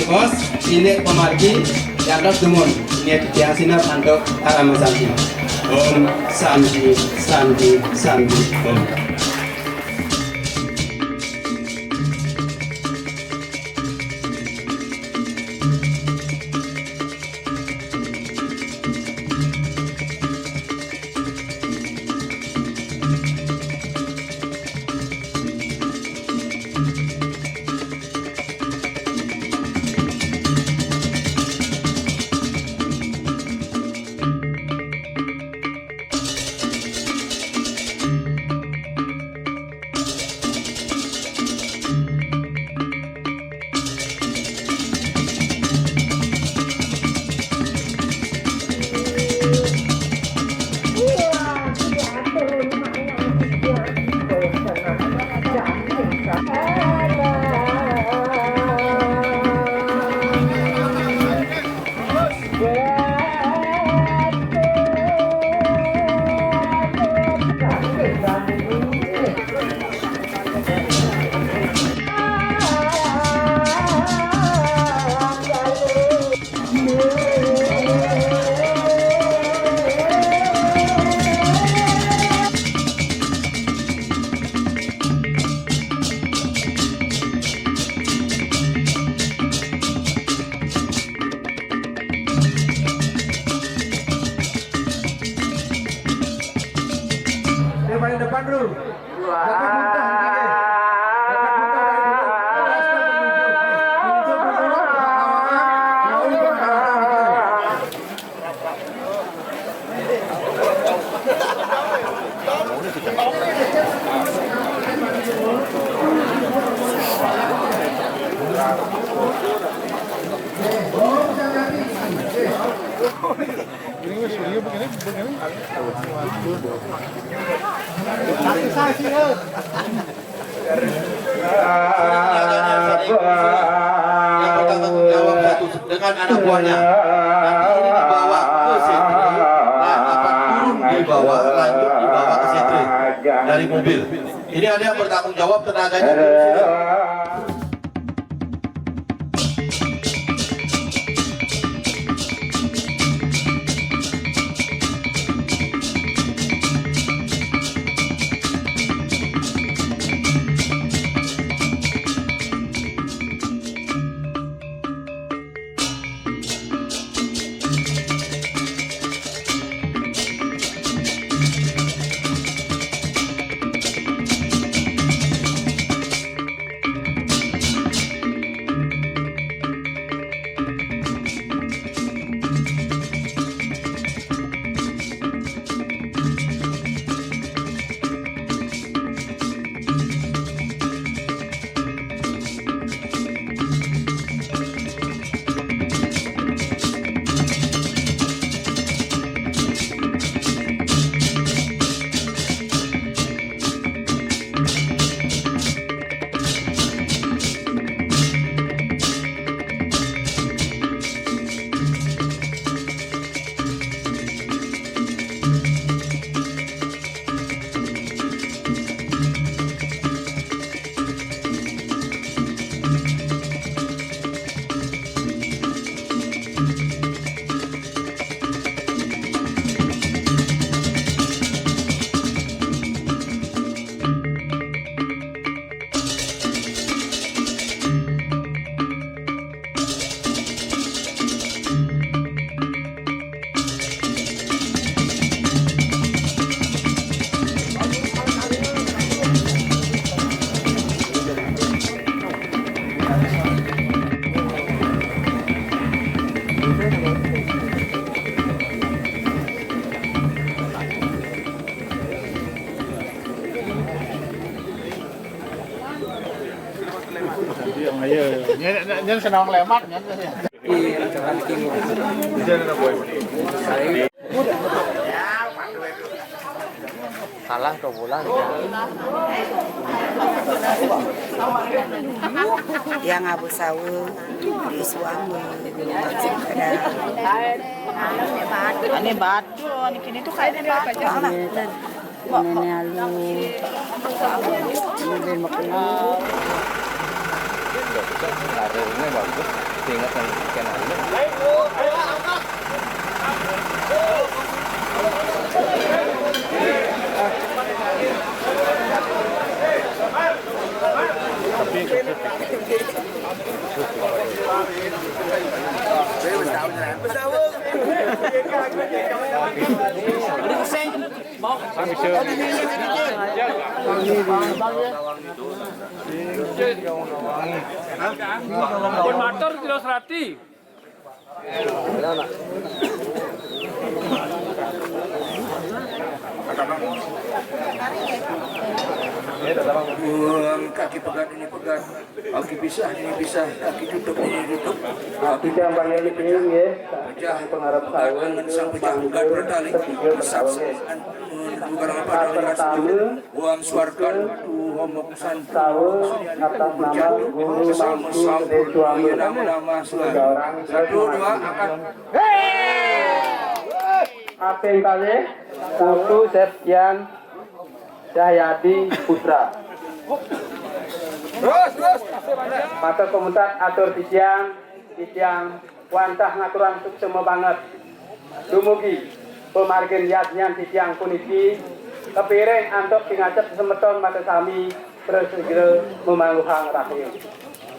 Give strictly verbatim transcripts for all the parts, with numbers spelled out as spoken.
Bos, indik pamargi, yantos dumun, indik titiang sineb antuk parama santi. Om Santi, Santi, Santi, Om. Dia paling depan, Bro. Dapat muntah, Bang, ya. Dapat muntah, Bang, dulu. Terus, Bang, dulu. Bang, dulu, Bang, dulu. Yang bertanggung jawab satu dengan anak buahnya. Nanti ini dibawa ke Setra, nah, akan turun di bawah, lanjut dibawa ke Setra dari mobil. Ini ada yang bertanggung jawab tenaganya, silakan. Iya, iya. Nyen, nyen, nyen senang lemat, nyen. Salah kau pulang. Yang Abu Sawu di suami. Ini batu, ini kini tuh kayak di batu. Ini alu. Ini ben makan. Bagus, karirnya bagus, keingetan ikan aja. Tapi Pun matur kira serati. Buang kaki pegat ini pegat. Kaki pisah ini pisah, kaki tutup ini tutup. Kaki yang banyak ini ya. Pecah pengarap saya. Sang pecah pegat bertali. Saksi. Buang suarkan tu homok santu. Tahu atas nama guru Bangku Gede Suami. Nama-nama suara. Satu, dua, angkat. Apeng kali, Putu Septian Cahyadi Putra. Terus, terus. Maka komentar atur titiang, titiang wantah ngaturang suksema banget. Dumugi pamargin yadnyan titiang puniki kapiring antuk pingacep semeton mata sami prasida mamangguhang rahina.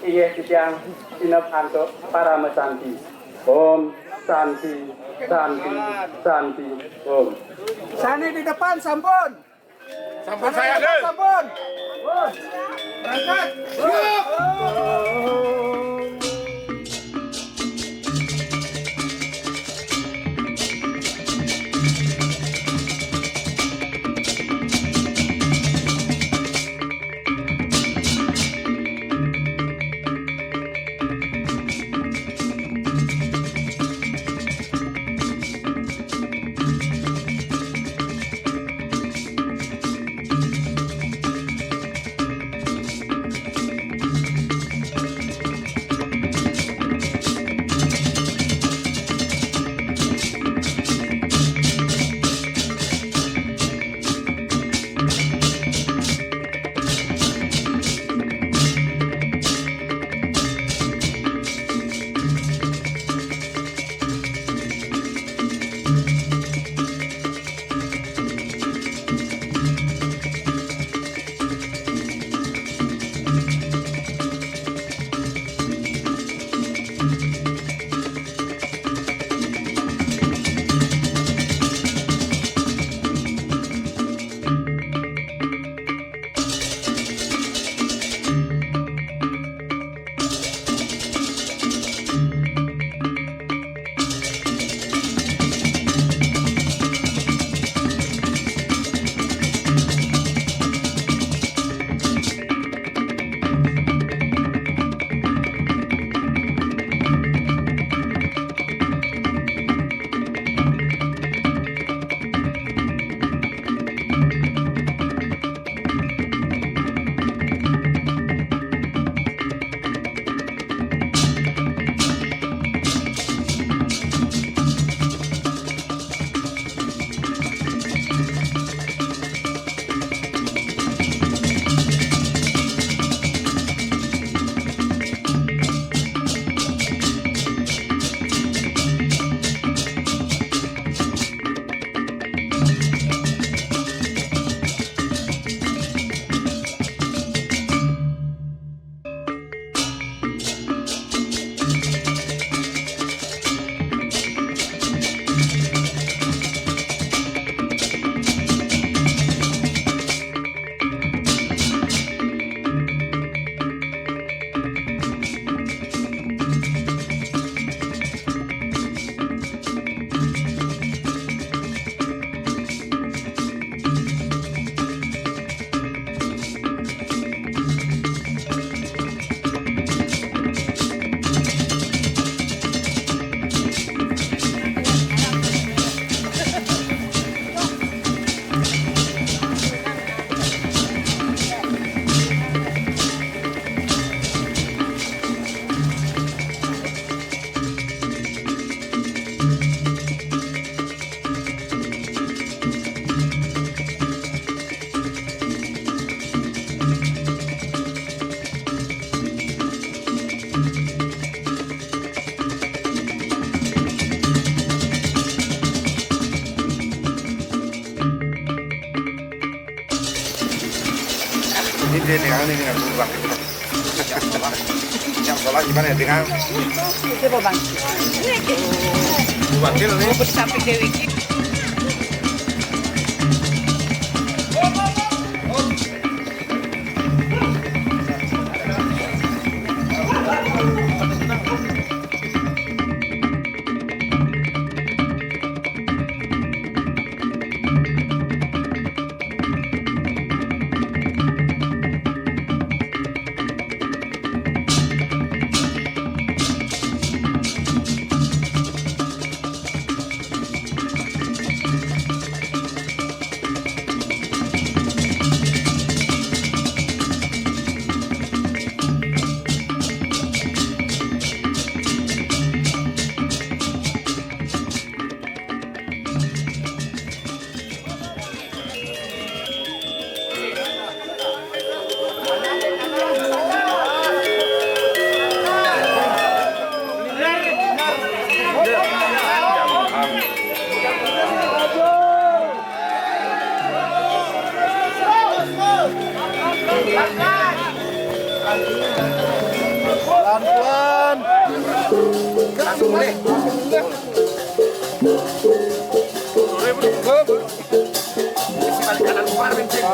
Inggih titiang sineb antuk parama santi. Om santi, santi, santi, om. Sane di depan sampun. Sampun saya, Dul. Sampun. Berangkat. Ini kan, ini kan, Bang. Yang sholat gimana ya, dengan? Coba, Bang. Ini aja. Bang, ini. Mau bersamping Dewi. Pelan-pelan. Langsung boleh. Balik kanan keluar, Vincent.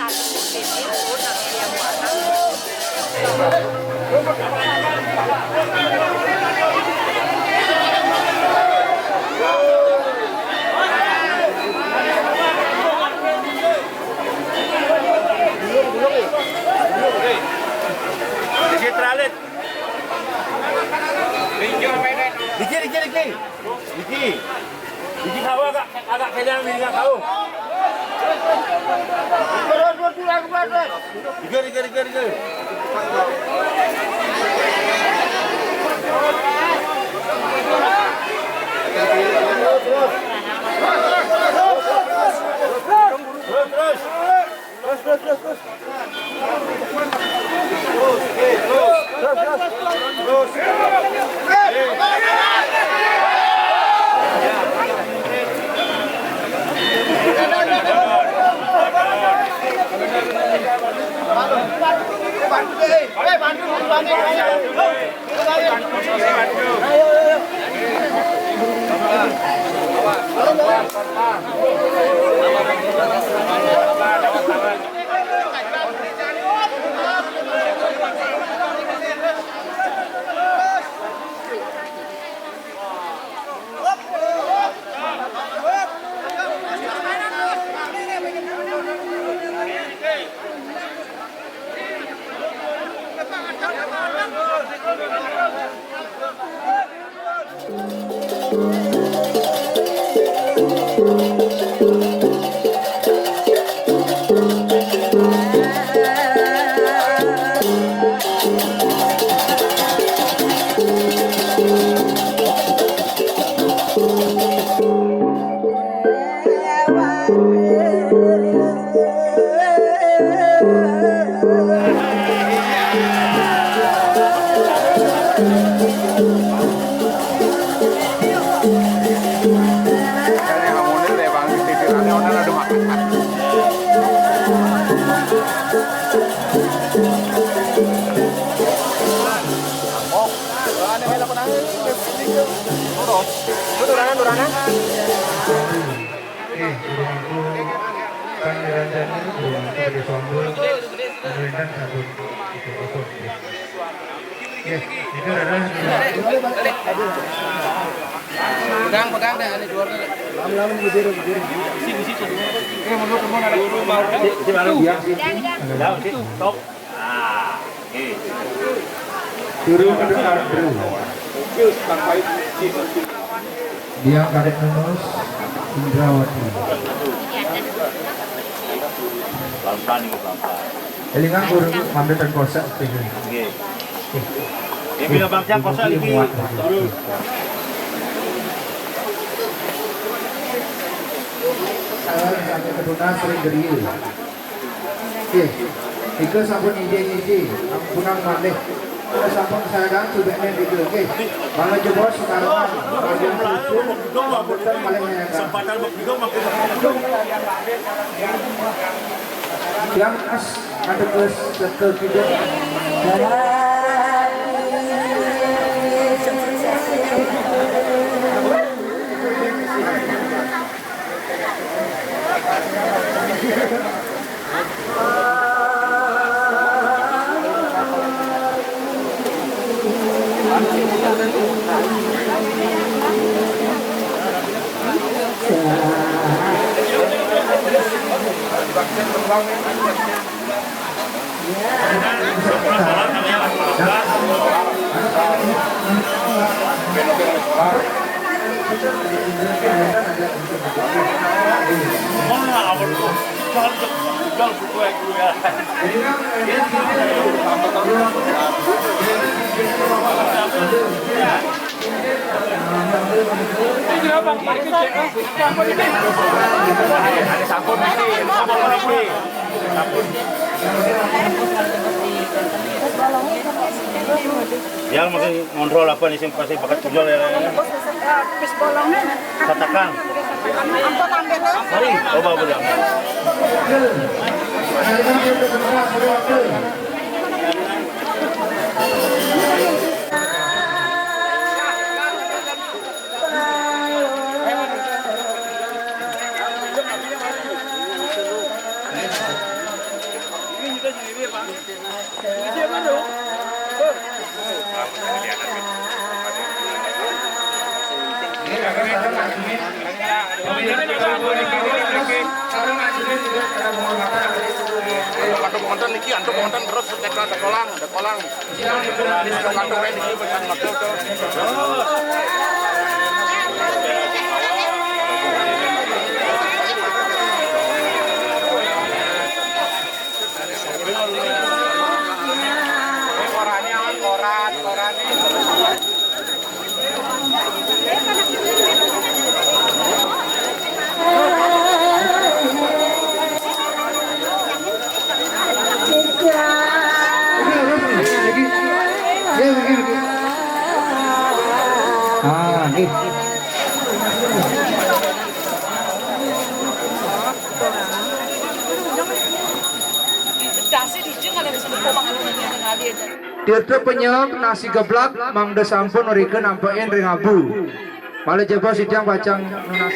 Asik. Dikit, Ralit. Dikit, dikit, dikit. Dikit. Dikit, kau agak, agak kenyang, minggir kau. Terus, terus, terus, terus. Dikit, dikit, dikit, dikit. Terus, terus. Terus, terus, terus, terus. Terus, terus. Terus. Bantu, eh, bantu, bantu, bantu. Oke, Pangeran Danu, Pangeran Sombong, Pangeran Sabun. Oke, oke. Oke, itu adalah pegang, pegang deh, ini keluar deh. Lama-lama berdiri, berdiri. Di situ, di situ. Oke, mundur, mundur. Di, di mana? Iya, sih. Stop. Guru Kedung Andrew. Diang Kadek Nunus, Indrawati. Pelan-pelan ini, pelan-pelan. Elingan guru ngambil tengkosak. Nggih. Ini bangsa kosak ini. Muat. Salah sampai ketunas sering geriu. Nggih. Nika sampun ije-ije, ampunang malih. Sampun sayangan cubekne nika, nggih. Mangga jebos sekarang, mangga cucu, ampunten malih sayangan. Yang as, ada ke, ke, ke, Ya, mungkin ngontrol apa nih, sing pasti bakat jual ya. Pipis bolongnya. Katakan. Ampun, ambil tuh. Hari, coba udah. Antuk wonten niki, antuk wonten terus sekitar ada kolang, ada kolang. Antuk wonten niki, bekas metu tuh. Korannya, koran, koran. Ah, nggih. Tirta penyek nasi geblak mangda sampun mrika nampekin ring abu. Malih jebos sidang pacang nunas.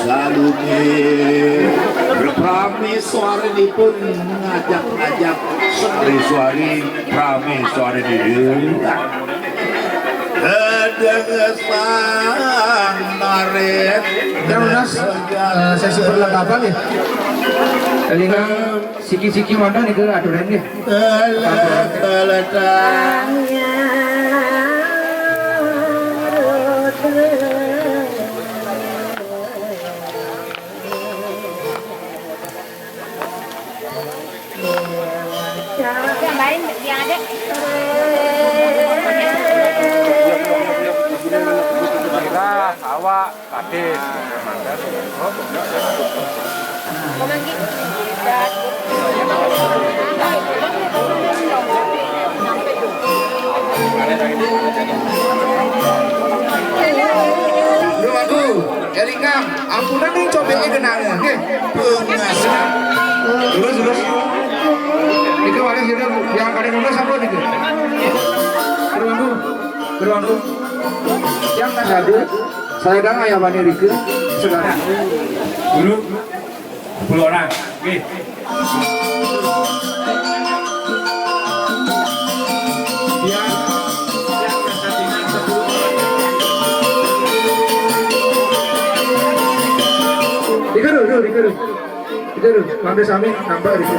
Salunge prameswarinipun ngajak-ngajak. Prameswari, prameswarinipun. Kadang sang marit. Yang lunas, eh, sesi perlengkapan ya. Elingan siki-siki mangga nika aturan nggih. Telah, telah, telah. Merah, awak, kadis. Duh, aku. Elingan, ampunang ning cobeke genange, nggih. Bungas. Terus, terus. Niki malih sira yang kada nulus apa niki? Terus, terus. Yang tak ada, saya dah ngayah bani rike, sekarang. Guru, sepuluh orang. Nggih. Yang, yang bertandingan sepuluh orang. Rika dulu, Rika dulu. Rika dulu. Mangga sami nampak Rika.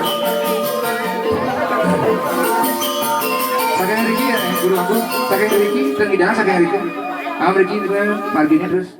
Saking Riki ya, guru aku. Saking Riki, teng idangan saking Riki. Ah, Riki, margine terus.